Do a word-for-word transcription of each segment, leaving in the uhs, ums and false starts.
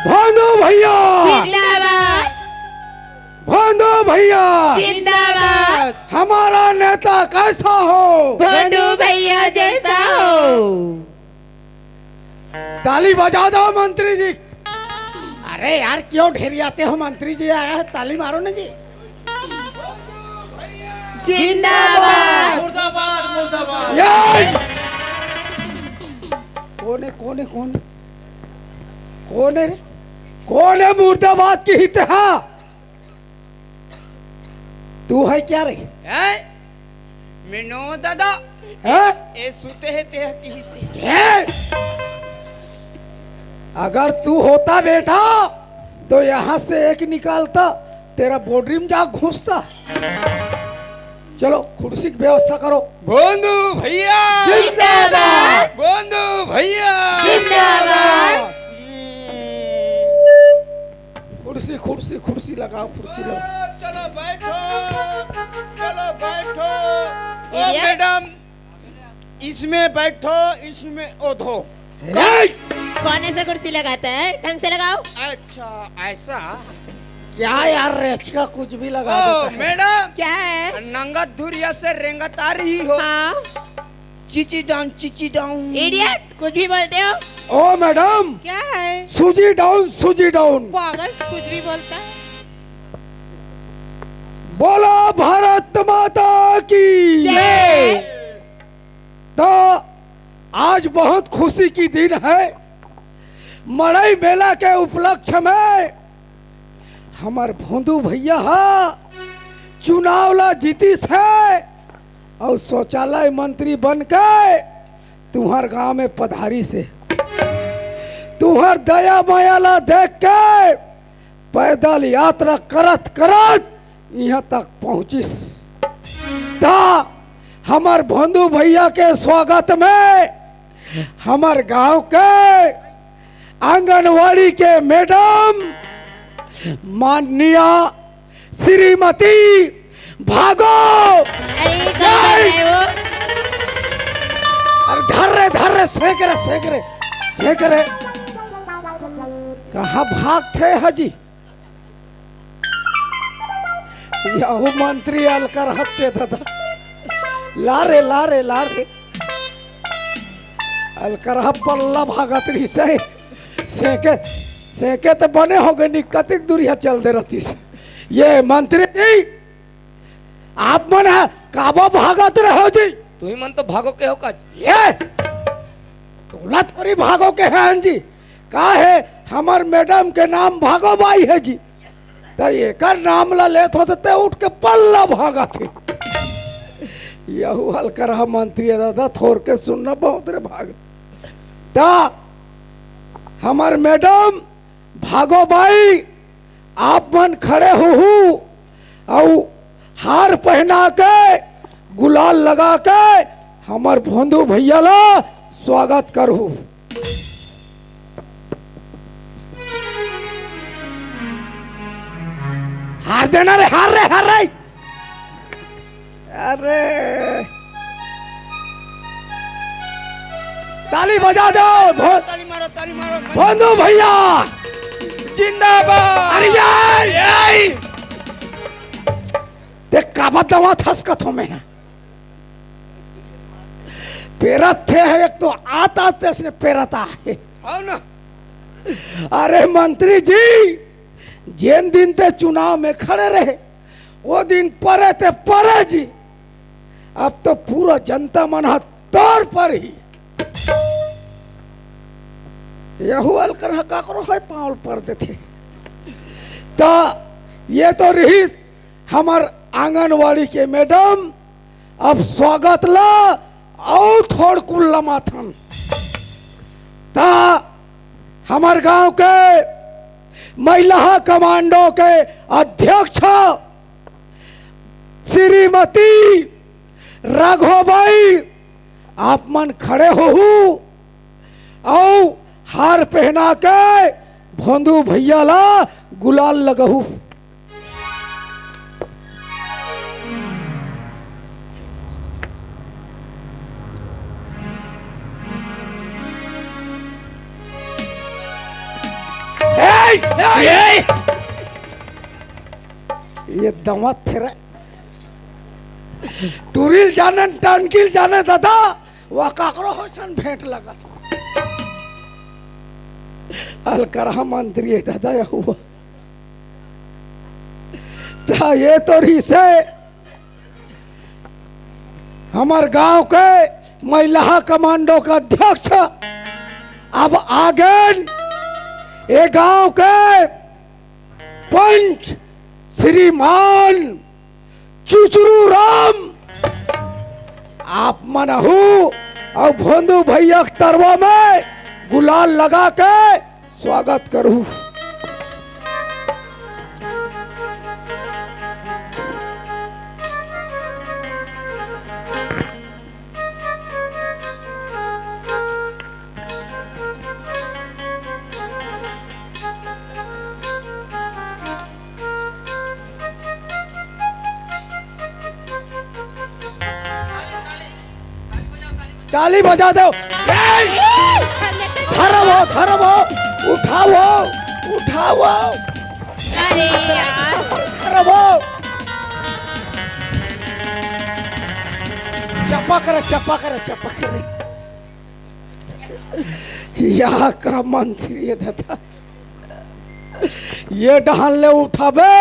भोंदू भैया, जिंदाबाद। भोंदू भैया, जिंदाबाद। हमारा नेता कैसा हो? भोंदू भैया जैसा हो। ताली बजा दो मंत्री जी। अरे यार, क्यों ढेरियाते हो? मंत्री जी आया है, ताली मारो ना जी। जिंदाबाद। मुर्दाबाद, मुर्दाबाद। ये कौन है, कौन है, कौन है? कौन है रे? कौन है मुर्दाबाद की हित है? तू है क्या रे? हैं? मिनो दादा। हैं? ए सुते है ते किसी से। हैं? अगर तू होता बेटा, तो यहाँ से एक निकालता, तेरा बॉडी में जा घुसता। चलो, कुर्सी की व्यवस्था करो। भोंदू भैया, जिंदाबाद। भोंदू भैया, जिंदाबाद। कुर्सी, कुर्सी, कुर्सी लगाओ, कुर्सी लगाओ। चलो बैठो, चलो बैठो। ओ मैडम, इसमें बैठो, इसमें ओढ़ो। ए! कौन ऐसा कुर्सी लगाता है? ढंग से लगाओ। अच्छा, ऐसा। क्या यार, रेचका कुछ भी लगा ओ, देता है। मैडम। क्या है? नंगत धुरिया से रेंगत आ रही हो। हाँ। Chichi down, Chichi down. Idiot, कुछ भी बोलते हो। ओ मैडम। क्या है? सूजी डाउन, सूजी डाउन। पागल, कुछ भी बोलता है। बोलो भारत माता की जय। तो आज बहुत खुशी की दिन है। मड़ई मेला के उपलक्ष्य में हमर भोंदू भैया हा चुनाव ला जीतिस है और शौचालय मंत्री बन के तुहर गांव में पधारिस है। तुहर दया माया ला देख के पैदल यात्रा करत करत यहाँ तक पहुँचिस। ता हमर भोंदू भैया के स्वागत में हमर गांव के आंगनवाड़ी के मैडम माननीय श्रीमती भागो। अरे, कहाँ भाग रहे हो? अरे, धर रे, धर रे, सेक रे, सेक रे, सेक रे। कहाँ भागथे हजी? यहू मंत्री अलकर हच्चे दादा। ला रे, ला रे, ला रे। अलकर ह पल्ला भागत रहिस हे। सेके, सेके त बने हो गए, नी कतिक दूरिया चल दे रहतिस। ये मंत्री जी, आप मन ह काबा भागत रहो जी? तुही मन तो भागो के हो का जी? ये तोला थोड़ी भागो के है जी। का है, हमर मैडम के नाम भागो बाई है जी। त एकर नाम ला लेत होते ते उठ के पल्ला भागत हे। यहू हल करहा मंत्री दादा, थोर के सुनना बहुत रे भाग। त हमर मैडम भागो बाई, आप मन खड़े होहू अउ हार पहना के, गुलाल लगा के हमर भोंदू भैया ला स्वागत करहू। हार देना रे, हार रे, हार रे। अरे, ताली बजा दो, भो-, ताली मारो, ताली मारो। भोंदू भैया। जिंदाबाद। अरे यार। देख, काबा दवा थसकत हो मैं। पेरत थे है, एक तो आत आत इसने पेरत आहे। हो ना? अरे मंत्री जी, जेन दिन ते चुनाव में खड़े रहे, वो दिन परे ते परे जी। अब तो पूरा जनता मन ह तोर पर ही। यहू अलकर ह काकरो है पाँव पर देथे। त ये तो रहिस हमर आंगनवाड़ी के मैडम। अब स्वागत ला अउ थोड़ कुल लमाथन। त हमर गांव के महिला कमांडो के अध्यक्ष श्रीमती राघोबाई, आप मन खड़े होहू अउ हार पहना के भोंदू भैया ला गुलाल लगहू। ए ए! ये दमत फेरे। टुरिल जाने, टंकिल जाने दादा, वो काकरो होसन भेंट लगत। अलकरहा मंत्री है दादा, या हुआ। ता ये तो रिसे हमर गांव के महिला कमांडो के अध्यक्ष अब आगेन, ए गांव के पंच श्रीमान चुचरू राम, आप मन आहू अउ भोंदू भैया के तरवा में गुलाल लगा के स्वागत करू। ताली बजा दो। ए! धरबो, धरबो, उठाओ, उठाओ। अरे यार। धरबो। चपक रे, चपक रे, चपक रे। या का मंत्री है दादा? ये डहन ले उठाबे,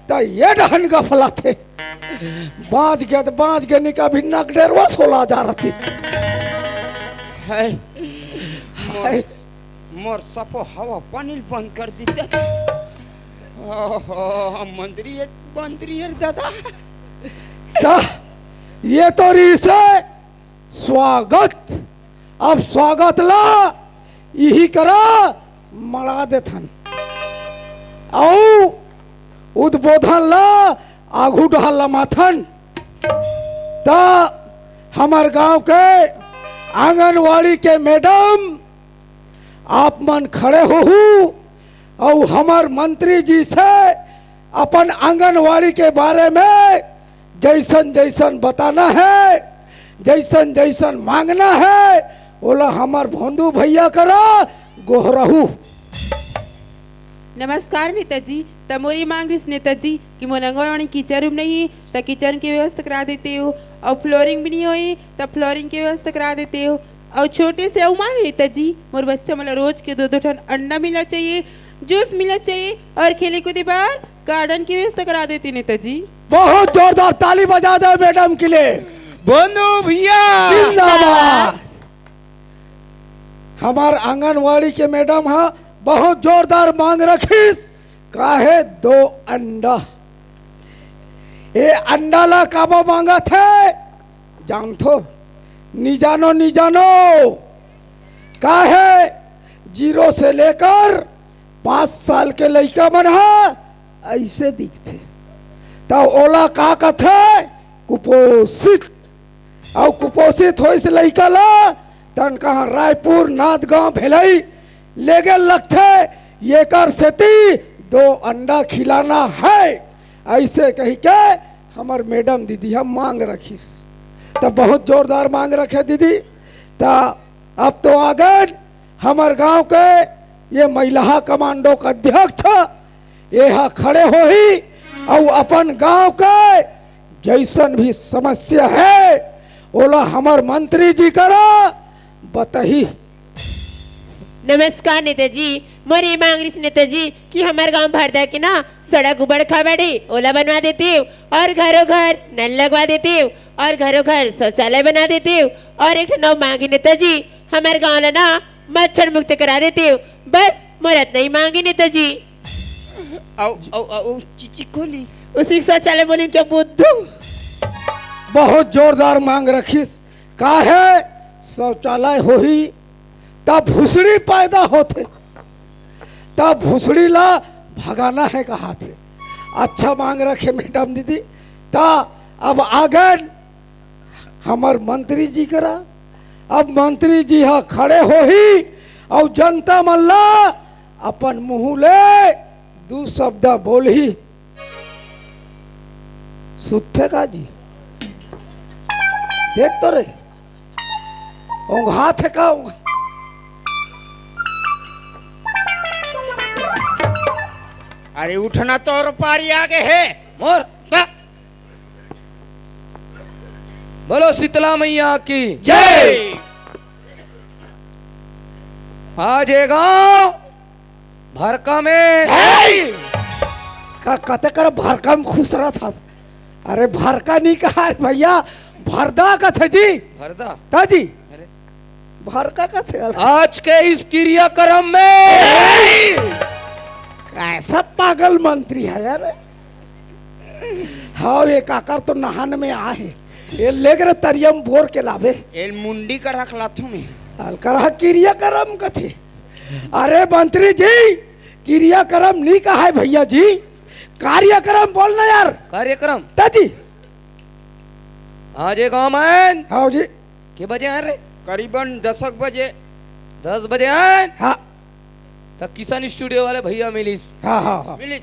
त ये डहन गफलाथे। बाँच गे त बाँच गे, निका भी नक डेरवा सोला जा रतिस। है। है। मोर सपो हवा पानी बंद कर दीते। ओहो, मंत्री है, मंत्री है दादा। ता, ये तो रिसे स्वागत। अब स्वागत ला इही करा मड़ा देथन। अउ उद्बोधन ला आघू डहर लमाथन। त हमर गांव के आंगनवाड़ी के मैडम, आप मन खड़े होहू अउ हमर मंत्री जी से अपन आंगनवाड़ी के बारे में जैसन जैसन बताना है, जैसन जैसन मांगना है, ओला हमर भोंदू भैया करा गोहरहू। नमस्कार नेताजी, त मोर ये मांग रिहिस नेताजी कि मोर आंगनवाड़ी कीचन रूम नहीं, त कीचन के व्यवस्था करा देतेव, अउ फ्लोरिंग भी नहीं होई, त फ्लोरिंग के व्यवस्था करा देतेव। अउ छोटे से अउ मांग नेताजी, मोर बच्चा मन ला रोज के दो दो ठन अंडा मिलना चाहिए, जूस मिलना चाहिए, अउ खेले कूदे बर गार्डन के व्यवस्था करा देते नेताजी। बहुत जोरदार ताली बजा दे मैडम के लिए। भोंदू भैया जिंदाबाद। हमार आंगनवाड़ी के मैडम हा बहुत जोरदार मांग रखिस, काहे दो अंडा। ए अंडा ला काबर मांगत हे जानथो? नी जानो, नी जानो। काहे जीरो से लेकर पाँच साल के लइका मन हा ऐसे दिखथे, त ओला का कथे? कुपोषित। अउ कुपोषित होइस लइका ला तन कहाँ रायपुर, नांदगांव, भेलई लेगे लगथे। येकर सेती दो अंडा खिलाना है, ऐसे कहि के हमर मैडम दीदी ह मांग रखिस। त बहुत जोरदार मांग रखे दीदी। त अब तो आगेन हमर गांव के ये महिला कमांडो के अध्यक्ष, ये हा खड़े होही अउ अपन गांव के जैसन भी समस्या है, ओला हमर मंत्री जी करा बताही। नमस्कार नेताजी, मोर ये मांग रिहिस नेताजी कि हमर गांव भरदा के ना सड़क उबड़ खाबड़ हे, ओला बनवा देतेव अउ घरों घर नल लगवा देतेव अउ घरों घर शौचालय बना देतेव। अउ एक ठन अउ मांग हे नेताजी, हमर गांव ला ना मच्छर मुक्त करा देतेव। बस मोर अतना ही मांग हे नेताजी। अउ, अउ, अउ, चिची खोली। उसी शौचालय बोले क्या बुद्धू? बहुत जोरदार मांग रखिस। काहे शौचालय होही, तब भुसड़ी पैदा होथे, तब भुसड़ी ला भगाना है कहाथे। अच्छा मांग रखे मैडम दीदी। त अब आगेन हमर मंत्री जी करा। अब मंत्री जी हा खड़े होही अउ जनता मन ला अपन मुंह ले दू शब्द बोलही। सुतथे का जी? देख तो रे, ओंघाथे का ओंघा? अरे उठना, तोर पारी आगे हे। मोर का? बोलो शीतला मैया की जय। आज ये गांव भरका में हे। का कते कर भरका में खुसरत हस? अरे भरका नहीं कहा रे भैया, भरदा कथे जी। भरदा? ता जी। अरे। भरका कथे। आज के इस क्रियाक्रम में कैसा पागल मंत्री है यार। हाँ, ये काकर तो नहान में आहे। ये लेग रे तरियम बोर के लावे। एल मुंडी का रख लाथू में। अलकर हा क्रियाक्रम कथे। अरे मंत्री जी, क्रियाक्रम नहीं कहा है भैया जी, कार्यक्रम बोलना यार। कार्यक्रम? ता जी। आज ये गांव में हाँ जी। के बजे आए रे? करीबन दसक बजे। दस बजे आए? हाँ। त किशन स्टूडियो वाले भैया मिलिस। हाँ, हाँ, हाँ। मिलिस।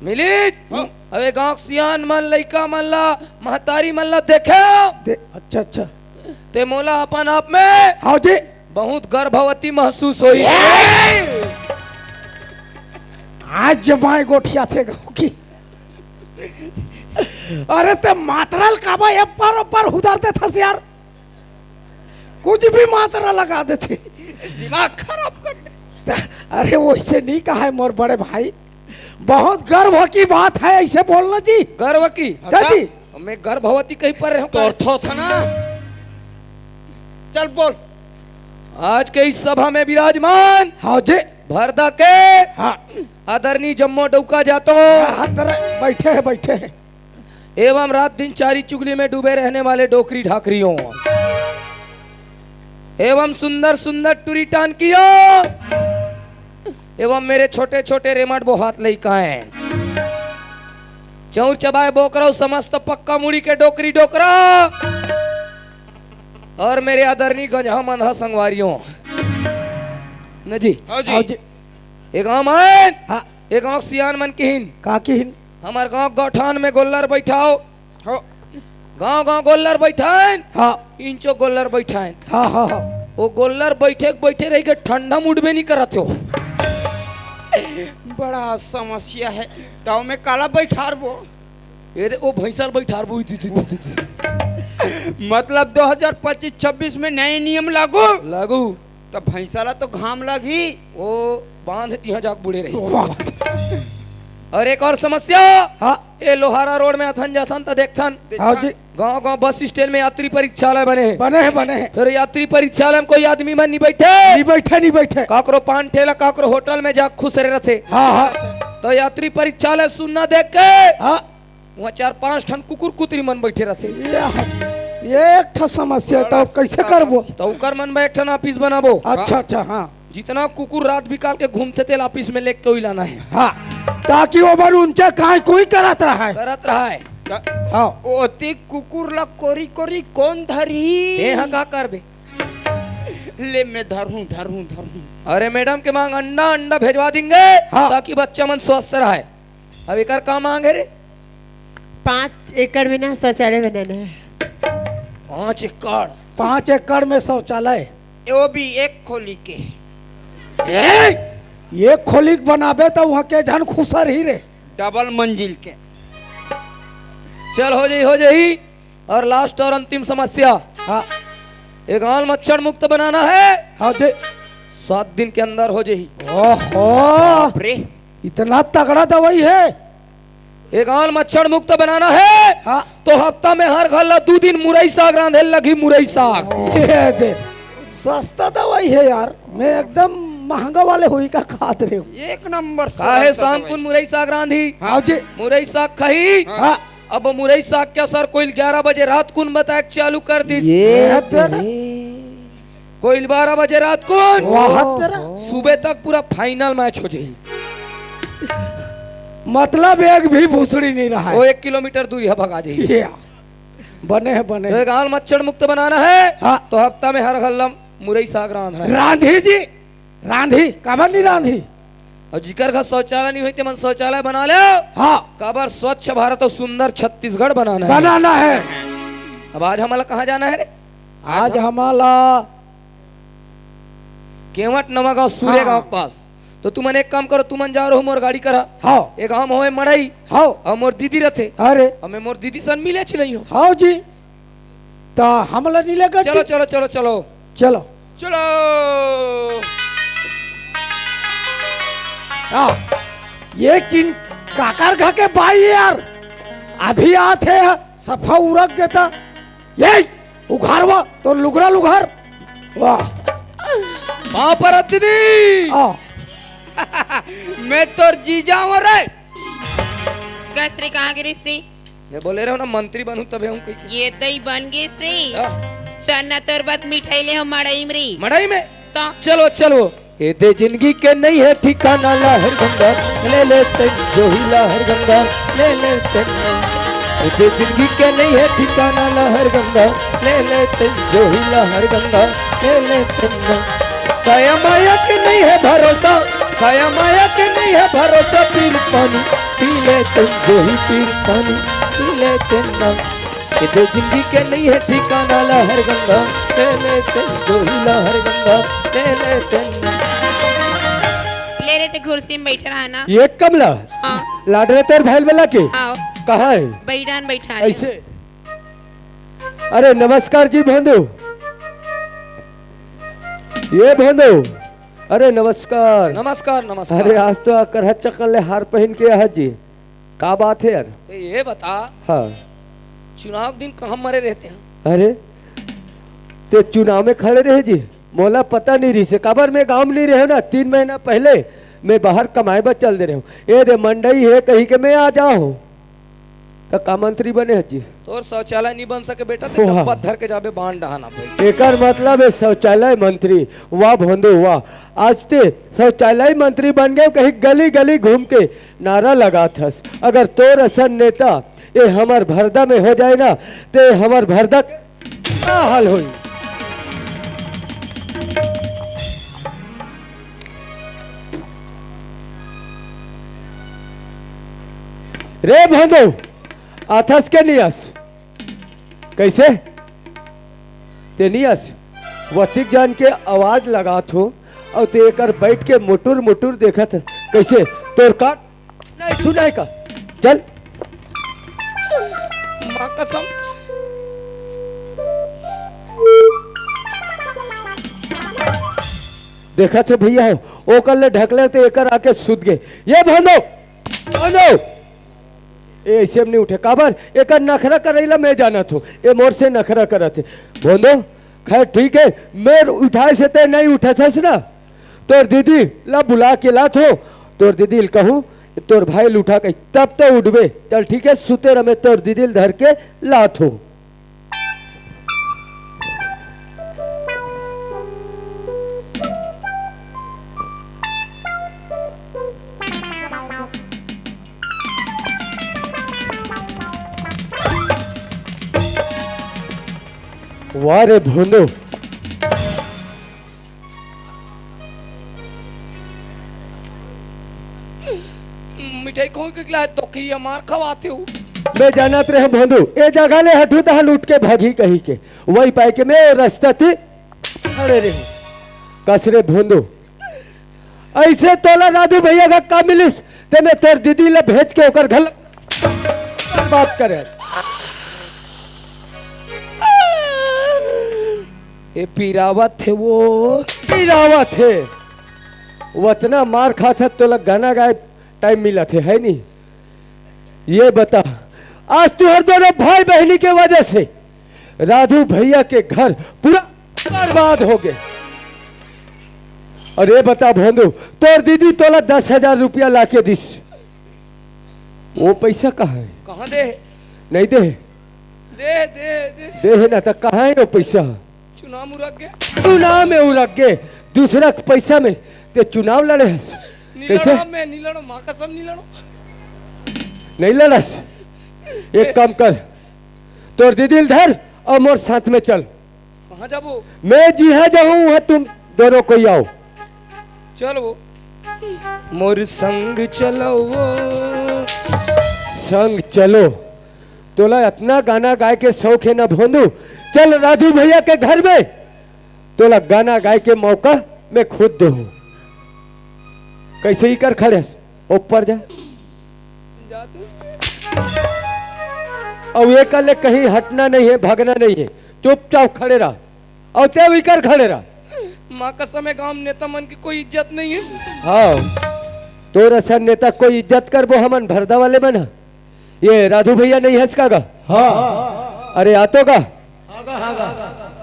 मिलिस? हाँ। अबे गांव के सियान मन, लइका मन ला, महतारी मन ला देखे। दे-, अच्छा, अच्छा। ते मोला अपन आप में हाँ जी। बहुत गर्भवती महसूस होई। आज जमाए गोठिया थे गाँव की। अरे ते मातरल काबा एप्पर ओप्पर हुदर देथस यार, कुछ भी मात्रा लगा देथे। दिमाग खराब कर दे। अरे वैसे नहीं कहा है मोर बड़े भाई, बहुत गर्व की बात है ऐसे बोलना जी। गर्व की? क्या जी? मैं गर्भवती कहीं पर रहूं? तो अर्थ था ना। चल बोल। आज के इस सभा में विराजमान हाँ जी। भरदा के हाँ। आदरणीय जम्मो डौका जातो। हाँ, हाँ, तेरे बैठे हैं, बैठे हैं। एवं रात दिन चारी चुगली में डूबे रहने वाले डोकरी ढाकरियों, एवं सुंदर सुंदर टुरी टानकियों, एवं मेरे छोटे छोटे रेमट बोहात लइकाएं, चौर चबाए बोकरा, समस्त पक्का मुड़ी के डोकरी डोकरा, और मेरे आदरणीय गंजहा मंदहा संगवारियों। न जी। हाँ जी। हाँ जी। ए गांव मन, हाँ। ए गांव सियान मन किहिन। का किहिन? हमर गांव गौठान में गोल्लर बैठाओ। हो। गांव गांव गोल्लर बैठाएन। हाँ। इंचो गोल्लर बैठाएन। हाँ, हाँ, हाँ। वो गोल्लर बैठे के बैठे रही के ठंडा मुड़बे नहीं करत हो। बड़ा समस्या है। तो मैं काला बैठारबो? ये दे, वो भैंसा ल बैठारबो। मतलब दो हज़ार पच्चीस छब्बीस में नए नियम लागू? लागू। तो भैंसा ला तो घाम लगही। वो बांध तिहा जाके बूड़े रही। और एक और समस्या। हाँ। ये लोहारा रोड में अथन जाथन त देखथन। हाँ जी। गांव गांव बस स्टैंड में यात्री परीक्षालय बने हे। बने हे, बने हे। फिर यात्री परीक्षालय में कोई आदमी मन नहीं बैठे। नहीं बैठे, नहीं बैठे। काकरो पान ठेला, काकरो होटल में जा खुसरे रहथे। हाँ, हाँ। तो यात्री परीक्षालय सुन्ना देख के हाँ। वहाँ चार पांच ठन कुकुर कुतरी मन बैठे रहथे। ये, ये एक ठो समस्या, तो बड़ा कैसे करबो? समस्या। तो ओकर मन में एक ठन ऑफिस बनाबो। अच्छा, अच्छा, हाँ। जितना कुकुर रात बिकाल के घूमथे, तेला ऑफिस में लेके कोई लाना है। हाँ, ताकि वो बार उनसे काई कोई करत रहा है। करत रहा है। हाँ। ओती कुकुर ला कोरी कोरी कौन धरी? ते हा का करबे? ले मैं धरहूँ, धरहूँ, धरहूँ। अरे मैडम के मांग अंडा, अंडा भेजवा देंगे, हाँ। ताकि बच्चा मन स्वस्थ रहे। अब एकर का मांग है रे? पाँच एकड़ में ना शौचालय बनाना है। पाँच एकड़? पाँच एकड़ में शौचालय? वो भी एक खोली के। ए, एक खोली के बनाबे तो वहाँ के झन खुसर ही रे। डबल मंजिल के। चल हो जाई, हो जाई। और लास्ट और अंतिम समस्या। हाँ। ये गांव मच्छर मुक्त बनाना है। हाँ जी। सात दिन के अंदर हो जाही। ओहो। बाप रे। इतना तगड़ा दवाई है। ये गांव मच्छर मुक्त बनाना है। हाँ। तो हफ्ता में हर घर ला दू दिन मुरई साग रांधे लगी, मुरई साग। ये दे। सस्ता दवाई है यार। मैं एकदम महंगा वाले हुई का खात रहे हूँ। एक नंबर काहे सस्ता शाम दवाई। कुन मुरई साग रांधी? हाँ जी। मुरई साग खाही। हाँ। अब मुरई साग के असर कोई ग्यारह बजे रात कुन बताए चालू कर दी। ये ये तेरा। कोई बारह बजे रात कुन। वाह तेरा। सुबह तक पूरा फाइनल मैच हो जाही। मतलब एक भी भूसड़ी नहीं रहा है। वो एक किलोमीटर दूरी है, भगा जाही। ये बने है, बने तो है। ये गांव मच्छर मुक्त बनाना है। हाँ। तो हफ्ता में हर घर ला मुरई साग रांधना है। रांधी जी, रांधी, काबर नहीं रांधी? और जिकर घर शौचालय नहीं होई, ते मन शौचालय बना ले। हाँ। काबर स्वच्छ भारत और सुंदर छत्तीसगढ़ बनाना है। बनाना है। अब आज हमला कहाँ जाना है रे? आज हमला केवट नवा गांव, सूर्य हाँ। गांव के पास। तो तुमन एक काम करो, तुमन जा रहो मोर गाड़ी करा। हाँ। एक गांव होए मड़ई। हाँ। अउ मोर दीदी रथे। अरे। अब मैं मोर दीदी सन मिले च नहीं हो। हाँ जी। त हमला नहीं लगा चलो, जी। चलो, चलो, चलो। चलो। चलो। हाँ। ये किन काकर घर के बाई यार? अभी आत हे, सफा उरक देता। ये उघारवा तो लुगरा लुघार। वाह। पाँव परत दीदी। आ। मैं तोर जीजा हूँ रे। गस रे, कहाँ गिरिस रे? मैं बोले रहे हूँ ना, मंत्री बनूं तबे हूँ कहीं। ये दई बन गिस रे। हाँ। चन्ना तोर बात मिठाई ले हो मड़ई में रे। मड़ई में? तो? चलो, चलो। ए दे जिंदगी के नहीं है ठिकाना, लहर गंगा ले ले तेन जोही, लहर गंगा ले ले तेन। ए दे जिंदगी के नहीं है ठिकाना, लहर गंगा ले ले तेन जोही, लहर गंगा ले ले तेन। काया माया के नहीं है भरोसा, काया माया के नहीं है भरोसा, पीर पानी पी ले तेन जोही, पीर पानी पी ले तेन। ए दे जिंदगी के नहीं है ठिकाना, लहर गंगा ले ले तेन जोही, लहर गंगा ले ले तेन। ले रे, ते कुर्सी में बैठे रहा ना। ये कमला। हाँ। लाड रे तोर भाई वाला के? हाँ। कहाँ है? बैठान, बैठान। ऐसे। अरे नमस्कार जी भोंदू। ये भोंदू। अरे नमस्कार। नमस्कार, नमस्कार। अरे आज तो आकर हर चक्कर ले हार पहन के आए जी। का बात है यार? ए, ये बता। हाँ। चुनाव के दिन कहाँ मरे रहते हैं? अरे, ते चुनाव में खड़े रहे जी, मोला पता नहीं रहिसे, काबर मैं गांव में नहीं रहे ना, तीन महीना पहले मैं बाहर कमाए बर चल दे रहे हूँ। ए दे मंडई है कहीं के मैं आ जाओ, तो का मंत्री बने है जी? तोर शौचालय नहीं बन सके बेटा, ते वाह। डब्बा धर के जाबे बांध डहाना भाई। एकर मतलब है शौचालय मंत्री। वाह भोंदू वाह, आज ते शौचालय मंत्री बन गए, कहीं गली गली घूम के नारा लगात हस। अगर तोर असन नेता ए हमर भरदा में हो जाए ना, ते हमर भरदा के का हाल होई? रे भोंदू, आथस के नियस? कैसे? ते नियस? वतिक जान के आवाज लगात हो, अउ ते एकर बैठ के मुटुर मुटुर देखत हस। कैसे? तोर का नहीं सुनाय का? चल। माँ कसम। देखत हो भैया हो, ओकर ले ढकले ते एकर आके सुत गे। ये भोंदू, भोंदू। ए, ऐसे में नहीं उठे। काबर? एकर नखरा करैला मैं जानत हूँ। ए मोर से नखरा करत हे। भोंदू, खैर ठीक है, मैं उठाए से ते नहीं उठत हस ना। तोर दीदी ला बुला के लात हो, तोर दीदी ल कहूँ, तोर भाई ल उठा के तब तो उठबे। चल ठीक है, सुते रह, मैं तोर दीदी ल धर के लात हो। वाह रे भोंदू। मिठाई खोई के खिलाए तो कि ये मार खवाते हो। मैं जानत रहे भोंदू, ए जगह ले हटू तहन उठ के भागी कही के। वही पाए के मैं रास्ता ती खड़े रहे। कस रे भोंदू, ऐसे तोला राधू भैया का का मिलिस, ते मैं तोर दीदी ला भेज के ओकर घर बात करे। ए पीरावत हे वो। पीरावत हे। वतना मार खात हे, तोला गाना गाए टाइम मिलत हे, है नी? ये बता, आज तुहर दोनों भाई बहनी के वजह से राधू भैया के घर पूरा बर्बाद हो गए। और ये बता भोंदू, तोर दीदी तोला दस हजार रुपया लाके दिस, वो पैसा कहाँ है? कहाँ दे? नहीं दे? दे, दे, दे। दे है ना, तो कहाँ है वो पैसा? चुनाव में उरक गए। चुनाव में उरक गए, दूसरा के पैसा में ते चुनाव लड़े हस। नहीं कैसे? लड़ो, मैं नहीं लड़ो, माँ कसम नहीं लड़ो। नहीं लड़स? एक काम कर, तोर दीदी ल धर और मोर साथ में चल। कहाँ जाबो? मैं जिहाँ जाहूँ, वहाँ तुम दोनों कोई आओ। चल वो। मोर संग चलो वो। संग चलो। तोला इतना गाना गाए के शौक है ना भोंदू, चल राधू भैया के घर में, तोला गाना गाए के मौका मैं खुद दूँ। कैसे ही कर खड़े हस? ऊपर जा। अउ एकर ले कहीं हटना नहीं है, भागना नहीं है, चुपचाप खड़े रह। अउ ते भी कर खड़े रह। माँ कसम है, गांव में नेता मन की कोई इज्जत नहीं है। हाँ, तोर असन नेता कोई इज्जत करबो हमन भरदा वाले मन ह? ये राधू भैया नहीं हस का गा? हाँ। अरे आतो का?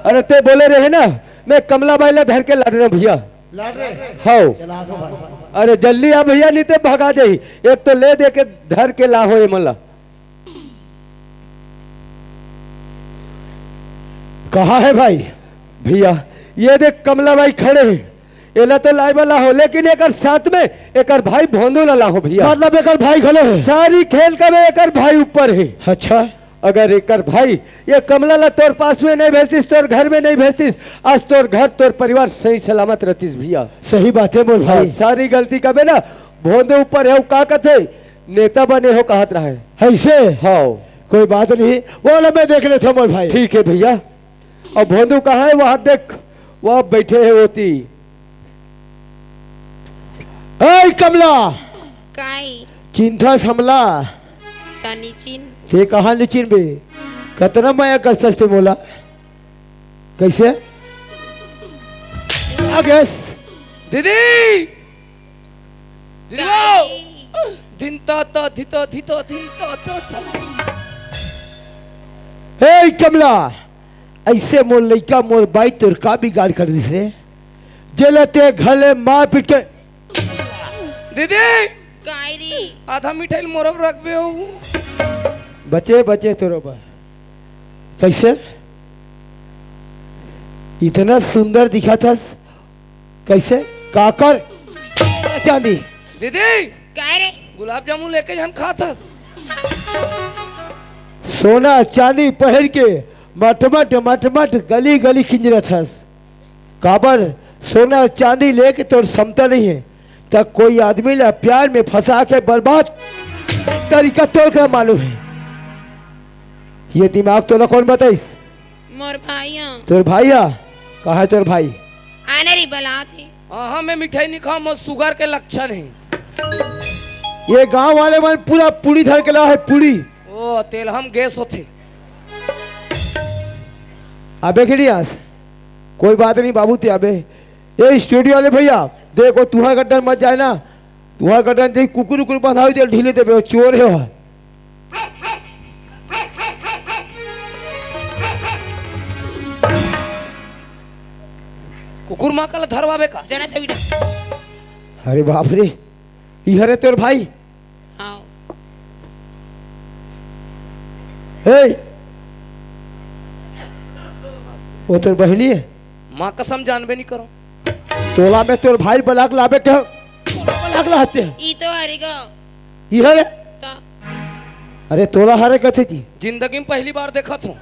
अरे ते बोले रहे ना, मैं कमला बाई ला धर के लाड रहे भैया। लाड रहे? हाँ। चला तो भाई। अरे जल्दी आ भैया, नहीं ते भगा दे। एक तो ले दे के धर के ला हो ये मला। कहाँ है भाई? भैया, ये देख कमला बाई खड़े हैं। एला तो लाए वाला हो, लेकिन एकर साथ में एकर भाई भोंदू ला लाहो भैया। मतलब एकर भाई घलो है? सारी खेल का में एकर भाई ऊपर है। अच्छा। अगर एकर भाई ये कमला ला तोर पास में नहीं भेजतिस, तोर घर में नहीं भेजतिस, आज तोर घर, तोर परिवार सही सलामत रहतिस भैया। सही बात है मोर हाँ, भाई। सारी गलती का में ना भोंदू ऊपर है, वो का कहते, नेता बने हो कहत रहे। ऐसे? हाँ। कोई बात नहीं, वो ला मैं देख लेता हूँ मोर भाई। ठीक है भैया। अब भोंदू कहाँ है? वहाँ देख, वहाँ बैठे है ओती। ए कमला, काई? चिंथस हमला? तनी चिन। ते कहाँ ले चिनबे? कतना मया करथस ते मोला? कैसे? आ गैस। दीदी! दीदी! काई? दिन ता ता, धी ता, धी ता, दिन ता ता ता। ए कमला, ऐसे मोर लइका, मोर बाई तोर का बिगाड़ कर दिस रे? जेला ते घर ले मार पीट के दीदी! काई री? आधा मिठाई मोर बर रखबे हो। बचे, बचे तोरो बर। कैसे? इतना सुंदर दिखत हस। कैसे? काकर? चांदी। दीदी! काई रे? गुलाब जामुन लेके झन खात हस। सोना चांदी पहिर के मटमट, मटमट गली गली किंजरत हस। काबर सोना चांदी लेके तोर समता नहीं है, त कोई आदमी ला प्यार में फंसा के बर्बाद तरीका तोर का मालूम है। ये दिमाग तोला कौन बताइस? मोर भाई ह। तोर भाई ह? कहाँ है तोर भाई? आने री बलात है। हाँ, मैं मिठाई नहीं खाऊं, मोर सुगर के लक्षण है। ये गांव वाले मन पूरा पूड़ी धर के ला है, पूड़ी। ओ, तेल हम गैस होथे। अबे के नहीं आस? कोई बात नहीं बाबू, ते अबे। ए स्टूडियो वाले भैया, देखो, तुहा गड्ढन मत जाए ना। तुहा गड्ढन देख, कुकुर उकुर बंधाओ, ते ढीले देबे, चोर है वह। कुकुर माँ का ला धरवाबे का? जना तभी ना। अरे बाप रे, ई हरे तोर भाई। हाँ। ए, वो तोर बहिनी है? माँ कसम जानबे नहीं करो। तोला में तोर भाई बलाक लाबे के, बलाक लाते हैं। ई तो हरेगा। ई हरे? ता। अरे तोला हरे कथे जी। जिंदगी में पहली बार देखत हूँ।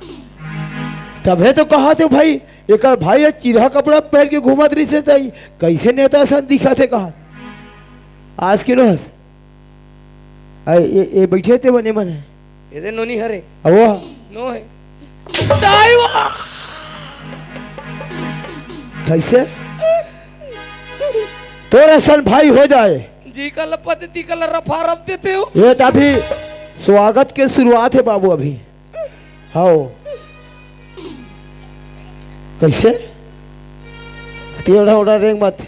तभे तो कहा थे भाई, एकर भाई ये चिरहा कपड़ा पहन के घूमत रहिस हे, तई कैसे नेता सन दिखत हे कहा। आज के नो हस? आ, ये, ये बैठे ते बने मन है। ये दे नोनी हरे। अब वो नो है। दाई वाह! कैसे? तोर असन भाई हो जाए। जी का लपत ती का रफा रफ देते हो। ये तो अभी स्वागत के शुरुआत है बाबू, अभी। हाओ। कैसे? तेरा ओड़ा रेंग मत।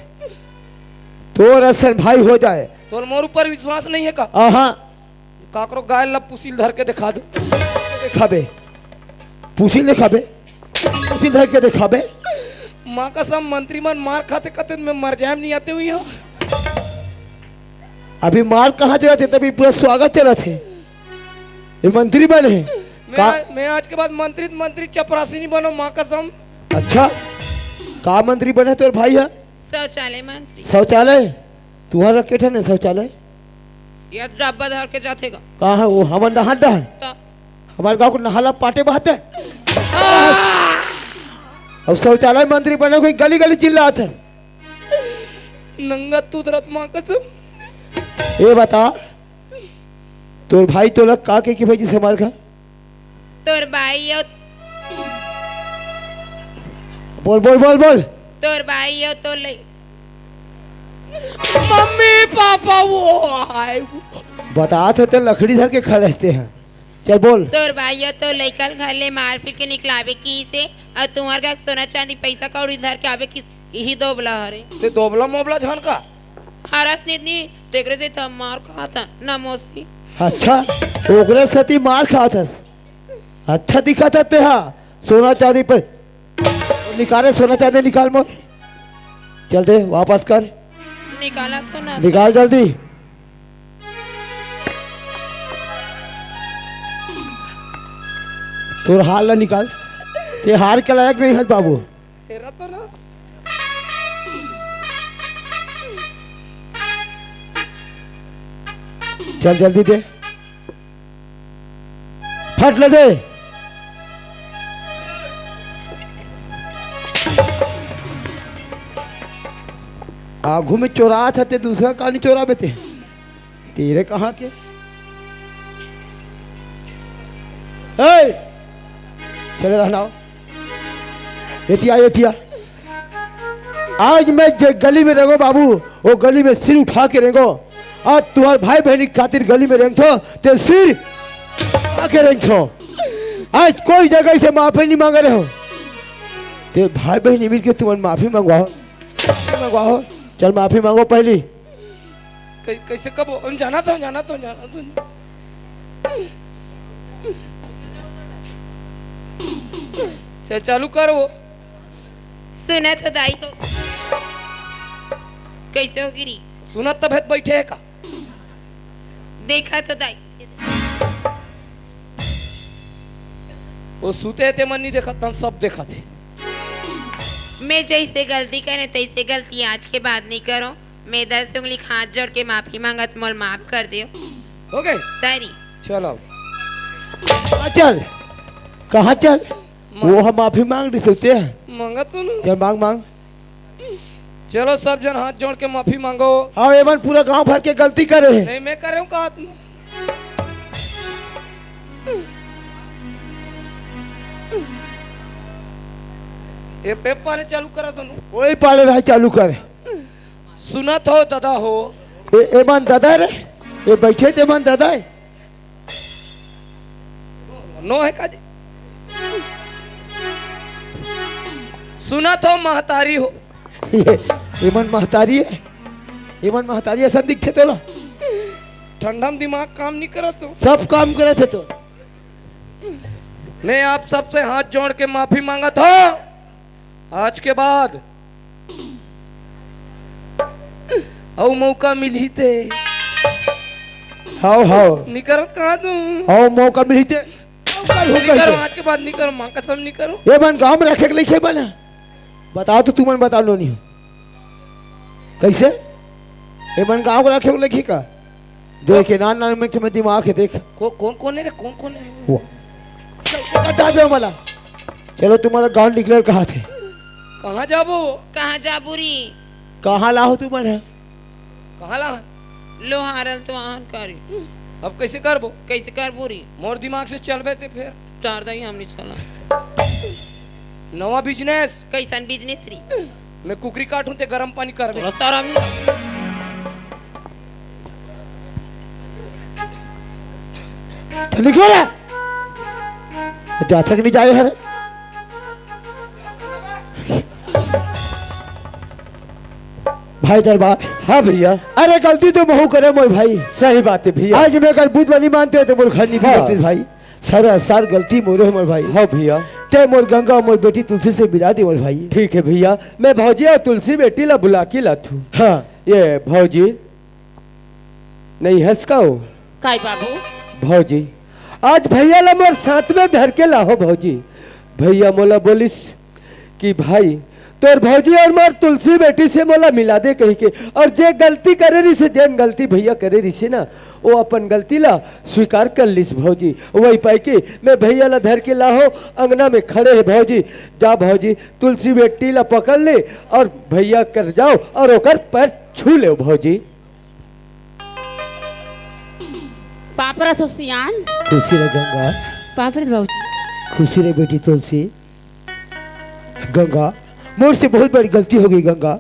तोर असन भाई हो जाए। तोर मोर ऊपर विश्वास नहीं है का? आहा। काकरो गाय ला पुसिल धर के दिखा दे। दिखाबे। पुसिल दिखाबे। पुसिल धर के दिखाबे। माँ कसम, मंत्री मन मार खाते खाते मैं मर जाए नहीं आते हुई हो। अभी मार कहाँ चलत हे, तभी पूरा स्वागत चलत हे। ये मंत्री बने हे। मैं का? आज, मैं आज के बाद मंत्री, मंत्री चपरासी नहीं बनो, माँ कसम। अच्छा, का मंत्री बने तोर भाई है? शौचालय मंत्री। शौचालय? तुहर के ठन हे शौचालय? ये डब्बा धर के जाथे गा। कहाँ है वो? हमर नहर डहर? तो हमारे गांव को नहाला पाटे बहते। अब शौचालय मंत्री बने, कोई गली गली चिल्लात है। नंगा तू तरत माँ कसम। ये बता, तोर भाई तोला का के की भेजिस हमार घर? तोर भाई हो। बोल, बोल, बोल, बोल। तोर भाई हो, तोर ले। मम्मी पापा वो आए। बतात हे त लकड़ी धर के खड़े हस ते ह। चल बोल। तोर भाई ह तो लइका ल घर ले मार पीट के निकलाबे किहिस हे, अउ तुंहर घर सोना चांदी पइसा कौड़ी धर के आबे किहिस, इही दोबला हरे। ते दोबला मोबला झन का? हरस नितनी, तेकरे से त मार खात हन, ना मौसी। अच्छा, ओकरे सेती मार खात हस। अच्छा दिखत हे तेहा, सोना चांदी पर निकाले, सोना चांदी निकाल मोर। चल दे, वापस कर। निकाला तो ना। निकाल जल्दी। तोर हार ला निकाल। ते हार के लायक नहीं हस बाबू। तेरा तो ना। चल जल्दी दे। फट ले दे। आगू में चोरात हे ते दूसरा का नहीं चोराबे ते? तेरे कहाँ के? ए! चले रहना हो। एतिया, एतिया। आज मैं जे गली में रेंगों बाबू, वो गली में सिर उठा के रेंगों। आज तुंहर भाई बहिनी खातिर गली में रेंगथों, ते सिर उठा के रेंगथों। आज कोई जगह से माफी नहीं मांग रहे हो। ते भाई बहिनी मिलके तुमन माफी मंगवाओ, माफी मंगवाओ। चल माफी मांगो पहली। कै-, कैसे कब हो? जाना तो, जाना तो, जाना तो। चल, चालू कर वो। सुनत हो दाई हो? कैसे हो गिरी? सुनत तब है त बैठे है का? देखा तो दाई। वो सुते ते मन नहीं देखत, तन सब देखत हे। मैं जैसे गलती करे, तैसे गलती आज के बाद नहीं करो। मैं दस उंगली हाथ जोड़ के माफी मांगत, मोल माफ कर दियो। हो गए? तारी। चलो। कहाँ चल? कहाँ चल? माफ। वो हम माफी मांग रही सकते हैं। मांगा तो ना। चल मांग, मांग। चलो सब जन हाथ जोड़ के माफी मांगो। हाँ, एमन पूरा गांव भर के गलती करे हैं। नहीं, मैं करे हूँ कहा तुम। ये पेपर चालू करा दोनों। वही पाले भाई चालू कर। सुनत हो दादा हो। ए, एमन दादा रे, ये बैठे ते एमन दादा है। नो है का जी? सुनत हो महतारी हो। ये, एमन महतारी है, एमन महतारी असन दिखथे तोला। ठंडा में दिमाग काम नहीं करत हो। सब काम करत हे तो। मैं आप सबसे हाथ जोड़ के माफी मांगत हो। आज के बाद अउ मौका मिलही ते। हाव, हाव। निकल कहाँ तू? अउ मौका मिलही ते। नहीं करो, आज के बाद नहीं करो, माँ कसम नहीं करो। ये मन गांव में रखे के लइके बना। बताओ तो तुमन बताओ नोनी हो। कैसे? ये मन गांव में रखे के लइके का? देख, ये नान नान में तुम्हें दिमाग है, देख। को-, कौन, कौन है रे? कौन, कौन है? वो। कटा दे मला। चलो, तुम्हारा गांव निकले कहा थे? कहाँ जाबो? कहाँ जाबो री? कहाँ लाहो तुमन है? कहाँ ला? लोहारल तो आन करी। अब कैसे करबो? कैसे करबो री? मोर दिमाग से चलबे ते फेर। टार दाई हम नहीं चला। नवा बिजनेस। कैसन बिजनेस री? मैं कुकरी काटूं ते गरम पानी करबे। तोला शरम नहीं? तो निकलो ना। जाथे कि नहीं जाए हरे? भाई दरबार। हाँ भैया। अरे गलती तो महू करे मोर भाई। सही बात है भैया। आज मैं अगर बुत ला नहीं मानते हो तो मोर घर नहीं हाँ। बिगड़ते भाई। सरासर गलती मोरे है मोर भाई। हाँ भैया। ते मोर गंगा मोर बेटी तुलसी से मिला दे मोर भाई। ठीक है भैया, मैं भौजी और तुलसी बेटी ला बुला के लाथू। हाँ। ये भौजी, नहीं हंस का हो? काय बाबू? भौजी, आज भैया ला मोर साथ में धर के लाहो भौजी। भैया मोला बोलिस कि भाई, तोर भौजी और मोर तुलसी बेटी से मोला मिला दे कही के, और जे गलती करे रिसे, जेन गलती भैया करे रिसे ना, वो अपन गलती ला स्वीकार कर लिस भौजी। वही पाई के मैं भैया ला धर के लाहो, अंगना में खड़े है भौजी। जा भौजी, तुलसी बेटी ला पकड़ ले और भैया कर जाओ और ओकर पैर छू ले भौजी। पापरा तो सियान। खुशी रह गंगा। पापरा बाबूजी। खुशी रह बेटी तुलसी। गंगा, मोर से बहुत बड़ी गलती हो गई गंगा,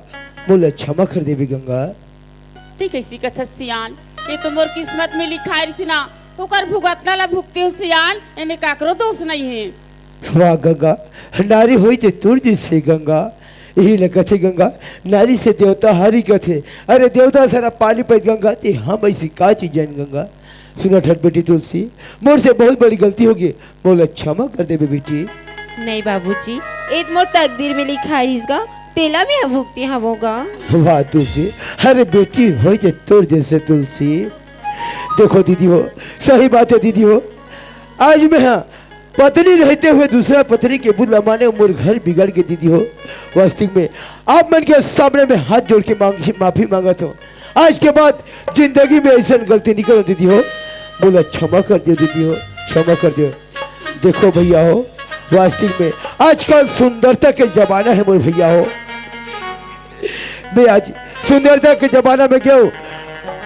मोला क्षमा कर देवी गंगा। ते कइसे कथस सियान? ये तो मोर किस्मत में लिखाय रिहिस ना, ओकर भुगतना ला भुगते हो सियान, एमे काकरो दोष नइ हे। वाह गंगा, नारी होई ते तोर जइसे गंगा, इही ल कथे गंगा, नारी से देवता हारी कथे। अरे देवता सारा पानी पइत गंगा, ते हम अइसी का चीज जान गंगा। सुन ठन बेटी तुलसी, मोर से बहुत बड़ी गलती होगे, मोला क्षमा कर देबे बेटी। नहीं बाबूजी, ए त मोर तकदीर में लिखाय रिहिस गा, तेला मैं भुगते हवों गा। वाह तुलसी, अरे बेटी होई ते तोर जइसे तुलसी। देखो दीदी हो, सही बात हे दीदी हो, आज मैं हा पत्नी रहते हुए दूसरा पत्नी के बुत ला माने, मोर घर बिगड़ गे दीदी हो। वास्तविक में आप मन के सामने में हाथ जोड़ के मांग, माफी मांगत हों। आज के बाद जिंदगी में अइसन गलती नइ करों दीदी हो, मोला क्षमा कर देव दीदी हो, क्षमा कर देव। देखो भइया हो, वास्तविक में आजकल सुंदरता के जमाना हे मोर भइया हो। मैं आज सुंदरता के जमाना में गेंव,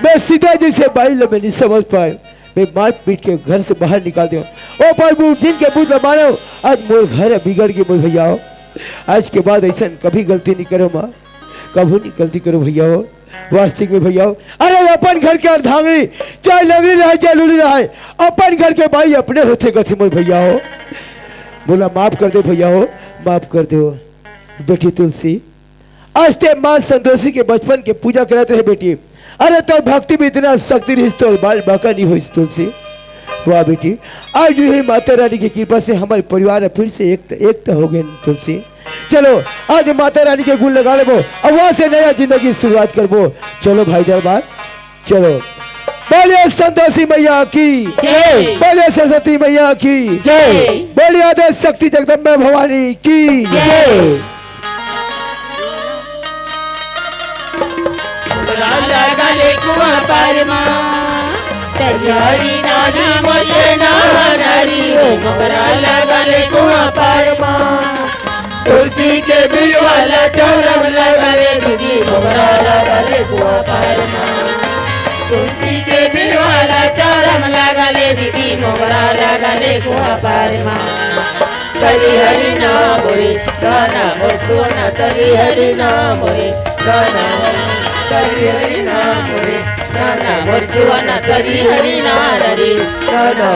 मैं सीता जइसे बाई ल मैं नइ समझ पाएंव, मैं मार पीट के घर से बाहर निकाल देंव। ओ प्रभु, जिनके बुत ल मानेंव, आज मोर घर बिगड़ गे मोर भइया हो। आज के बाद अइसन कभी गलती नइ करों माँ, कभू नइ गलती करों भइया हो। वास्तविक में भइया हो, अरे अपन घर के अर्धांगिनी, चाहे लंगड़ी रहय, चाहे लूली रहय, अपन घर के बाई अपने होथे कथे मोर भइया हो। मोला माफ कर दे भइया हो, माफ कर दे हो। बेटी तुलसी, आज ते माँ संतोषी के बचपन के पूजा करत रहे बेटी। अरे तोर भक्ति में इतना शक्ति रहिस, तोर बाल बांका नइ होइस तुलसी। वाह बेटी, आज इही माता रानी के कृपा से हमर परिवार फिर से एक, एक त हो गे तुलसी। चलो, आज माता रानी के गुण लगा लेबो, अब वहाँ से नया जिंदगी शुरुआत करबो। चलो भाई दरबार, चलो। बोलिए संतोषी मैया की जय। बोलिए सरस्वती मैया की जय। बोलिए आदि शक्ति जगदम्बा भवानी की जय। लगा ले कुआं पार मा, तैयारी नानी मोटे ना नारी हो, मोगरा लगा ले कुआं पार मा। तुलसी के बिरवा ला चौरम लगा ले दीदी, मोगरा लगा ले कुआं पार मा। तुलसी के बिरवा ला चौरम लगा ले दीदी, मोगरा लगा ले कुआं पार मा। तरी हरी ना मोरे गाना मोर सुना, तरी हरी ना मोरे गाना, तरी हरी ना मोरे गाना मोर सुना, तरी हरी ना रे गाना।